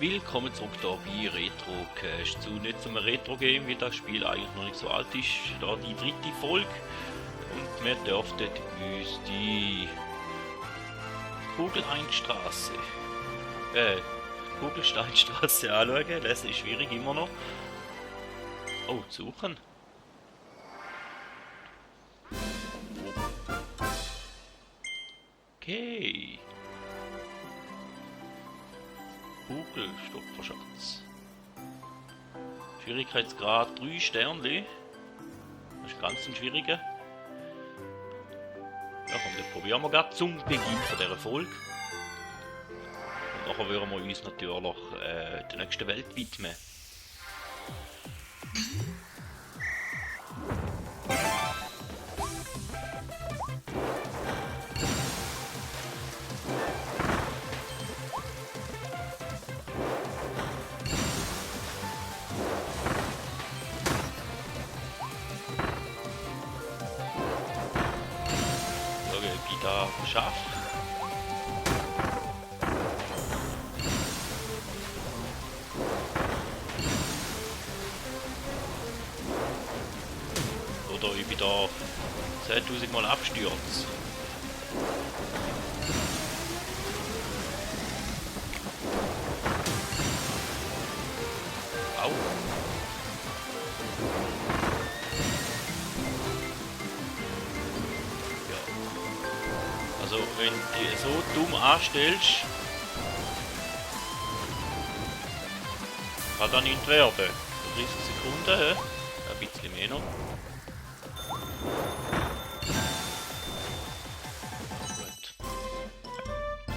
Willkommen zurück hier bei Retrocast. Zu nicht zum Retro-Game, wie das Spiel eigentlich noch nicht so alt ist. Da die dritte Folge. Und wir dürften uns die Kugeleinstraße, Kugelsteinstraße anschauen. Das ist schwierig immer noch. Oh, suchen. Okay. Kugelstopferschatz. Schwierigkeitsgrad 3 Sternli. Das ist ganz ein schwieriger. Ja, komm, das probieren wir gerade zum Beginn von dieser Folge. Und nachher würden wir uns natürlich der nächsten Welt widmen. Da geschafft. Oder ich bin da 10.000 Mal abstürzt. Au. Also wenn du so dumm anstellst, kann dann nicht werden. 30 Sekunden, ein bisschen mehr noch. Gut.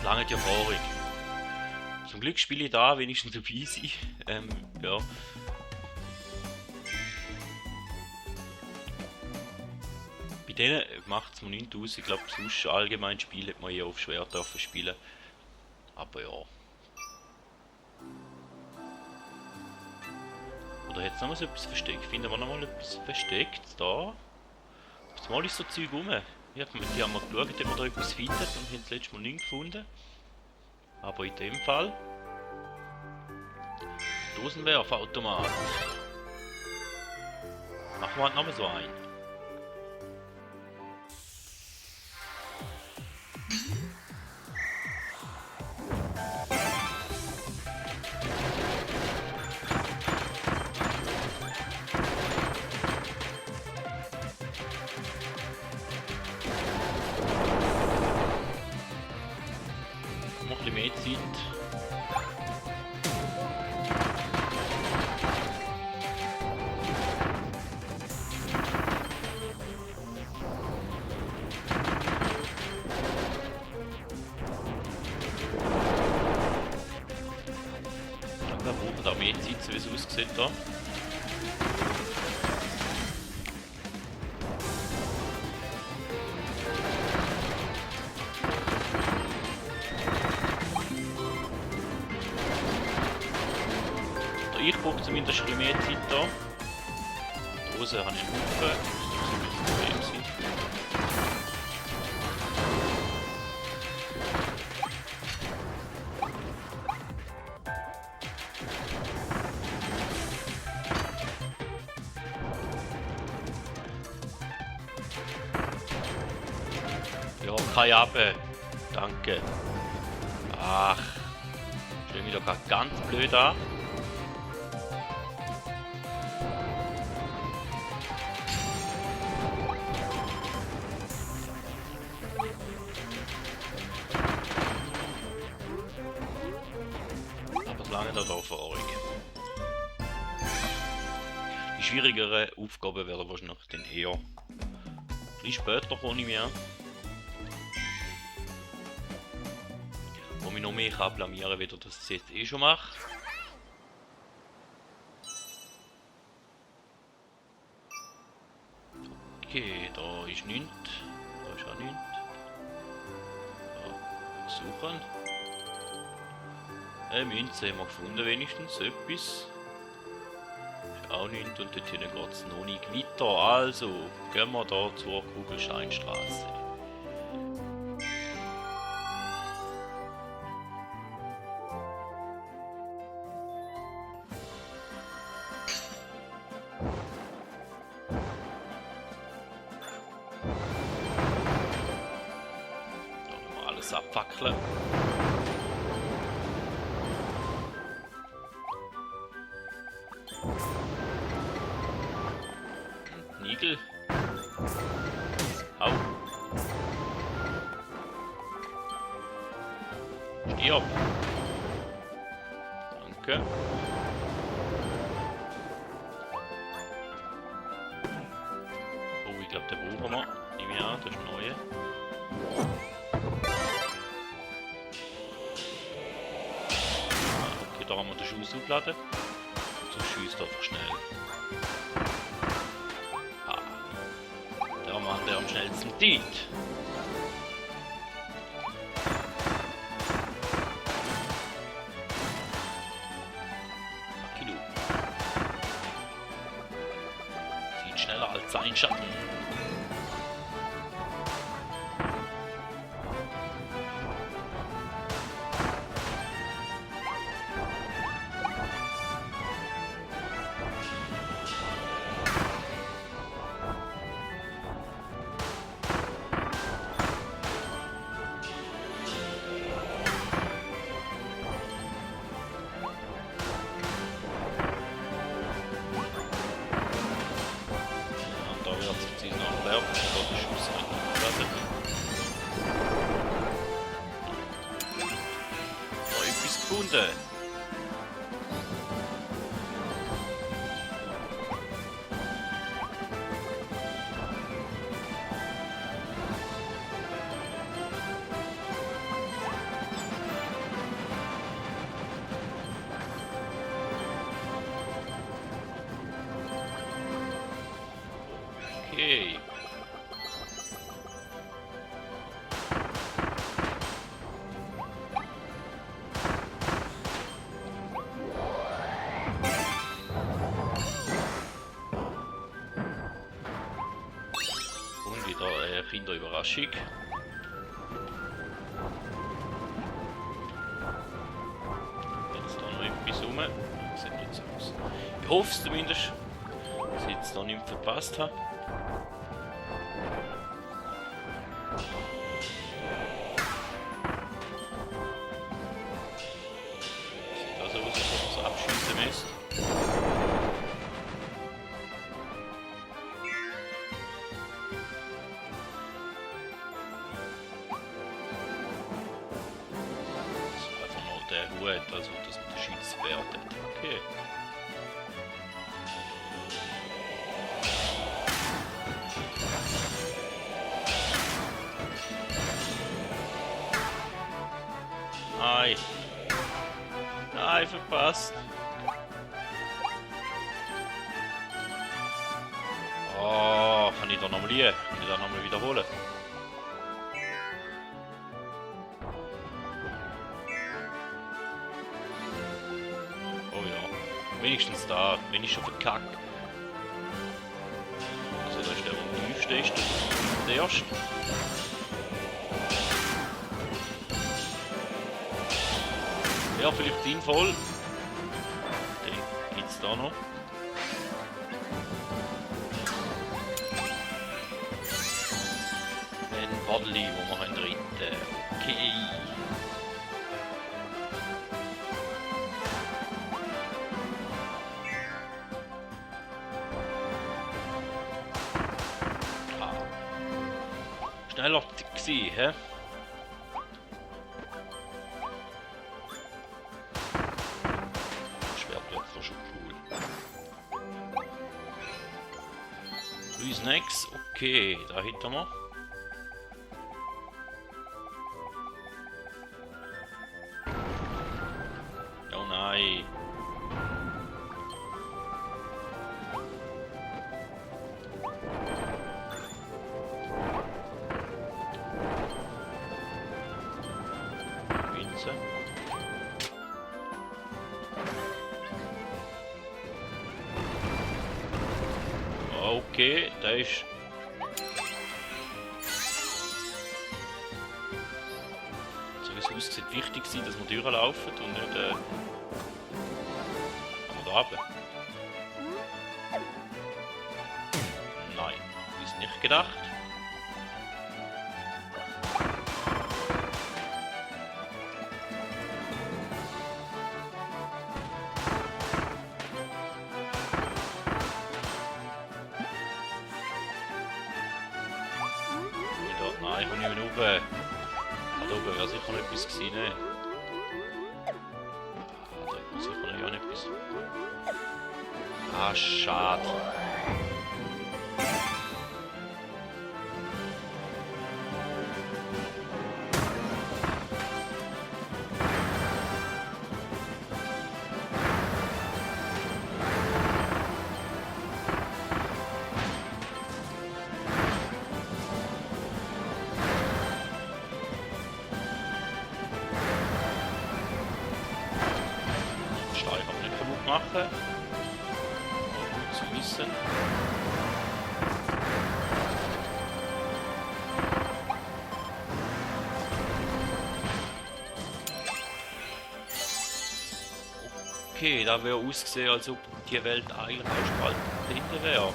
Lange die Erfahrung. Zum Glück spiele ich da wenigstens auf easy. Ja. Bei denen macht es mir nicht aus. Ich glaube, sonst allgemein spielt man ja auf schwer dürfen spielen. Aber ja. Oder jetzt noch mal so etwas versteckt. Finden wir noch mal etwas versteckt da. Jetzt mal ist so Zeug rum. Ja, die haben wir geschaut, ob wir da etwas finden und haben das letzte Mal nichts gefunden. Aber in dem Fall. Dosenwerfautomat. Machen wir halt noch mal so ein. Noch ein bisschen mehr Zeit. Da brauchen wir da mehr Zeit, so wie es aussieht da. Ich brauche zumindest ein bisschen mehr Zeit da. Die Hose habe ich einen Haufen. Das muss ein Problem sein. Ja, kein Abbe. Danke. Ach. Stell mich doch gerade ganz blöd an. Lange da Erfahrung. Die schwierigeren Aufgaben werden wahrscheinlich dann eher ein bisschen später kommen mehr. Wo mich noch mehr blamieren kann, wieder, dass ich es jetzt eh schon mache. Okay, da ist nichts. Da ist auch nichts. Da, suchen. Münze haben wir gefunden, wenigstens etwas. Ist auch nichts und dort hinten geht es noch nicht weiter. Also gehen wir da zur Kugelsteinstraße. das abfackeln. Nigel. Au. Stirb. Danke. Oh, ich glaube, den brauchen wir. Nehme ich an, das ist der neue. Okay, da haben wir den Schuss aufgeladen. So schießt einfach schnell. Der Mann, der am schnellsten dient. Akidu. Sieht schneller als sein Schatten. Gefunden. Okay. Kinderüberraschung. Jetzt da noch etwas rum. Sieht nicht so aus. Ich hoffe es zumindest, dass ich jetzt noch nichts verpasst habe. Sieht also aus, als ob man so abschießen müsste. Also, dass man den Schütz wertet. Okay. Nein. Nein, verpasst. Oh, kann ich da nochmal liegen? Kann ich da nochmal wiederholen? Wenigstens da, wenn ich schon verkackt. Also da ist der am tiefsten, ist der erste. Ja, vielleicht sinnvoll. Den gibt es da noch. Ein Paddeli, wo wir einen dritten. Okay. Schneller gewesen, hä? Schwert wird zwar schon cool. 3 Snacks, okay, da hinter wir. Oh nein. Okay, da ist... So wie es aussieht, wichtig sein, dass wir durchlaufen und nicht... Kann man da runter? Nein, ist nicht gedacht. oben. Da oben wäre sicher noch etwas gewesen, ne? Da hat man sicher noch etwas. Ah, schade. Machen. Gut zu wissen. Okay, da wäre ausgesehen, als ob die Welt eigentlich auch spalten dahinter wäre.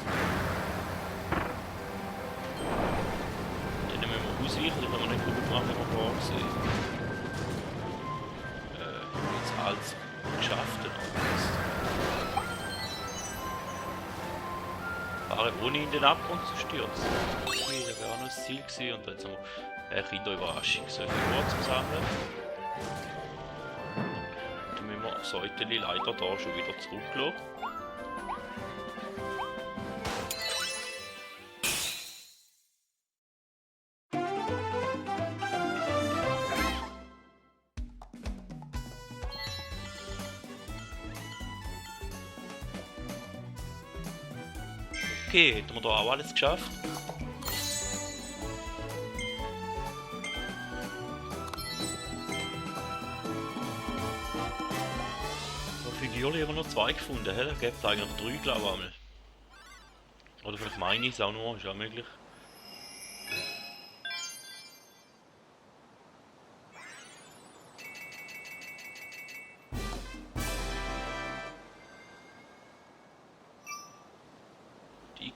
Dann müssen wir ausweichen, dann können wir nicht gut machen, wenn wir vor sehen. Jetzt alles geschafft. Ohne in den Abgrund zu stürzen. Okay, das wäre auch noch das Ziel gewesen. Und jetzt haben wir eine Kinderüberraschung. So viel Uhr zu sammeln. Dann müssen wir das Säuteli leider da schon wieder zurücklassen. Okay, hätten wir da auch alles geschafft. So Figuren haben wir noch 2 gefunden, da gibt es eigentlich 3, glaube ich einmal. Oder vielleicht meine ich es auch nur, ist auch möglich.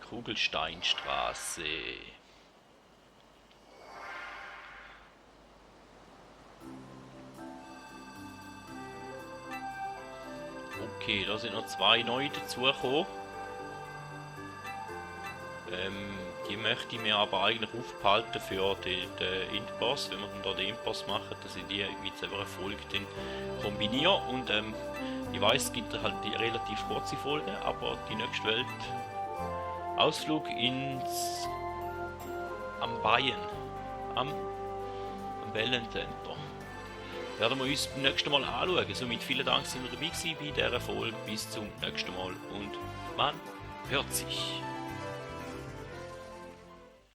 Kugelsteinstraße. Okay, da sind noch 2 neue dazugekommen. Die möchte ich mir aber eigentlich aufbehalten für den Endboss, wenn wir dann da den Endboss machen, dass ich die mit selber Erfolg dann kombiniere. Und ich weiß, es gibt halt die relativ kurze Folge, aber die nächste Welt Ausflug ins am Bayern, am Wellencenter. Werden wir uns beim nächsten Mal anschauen. Somit vielen Dank, dass ihr dabei gewesen bei dieser Folge. Bis zum nächsten Mal und man hört sich.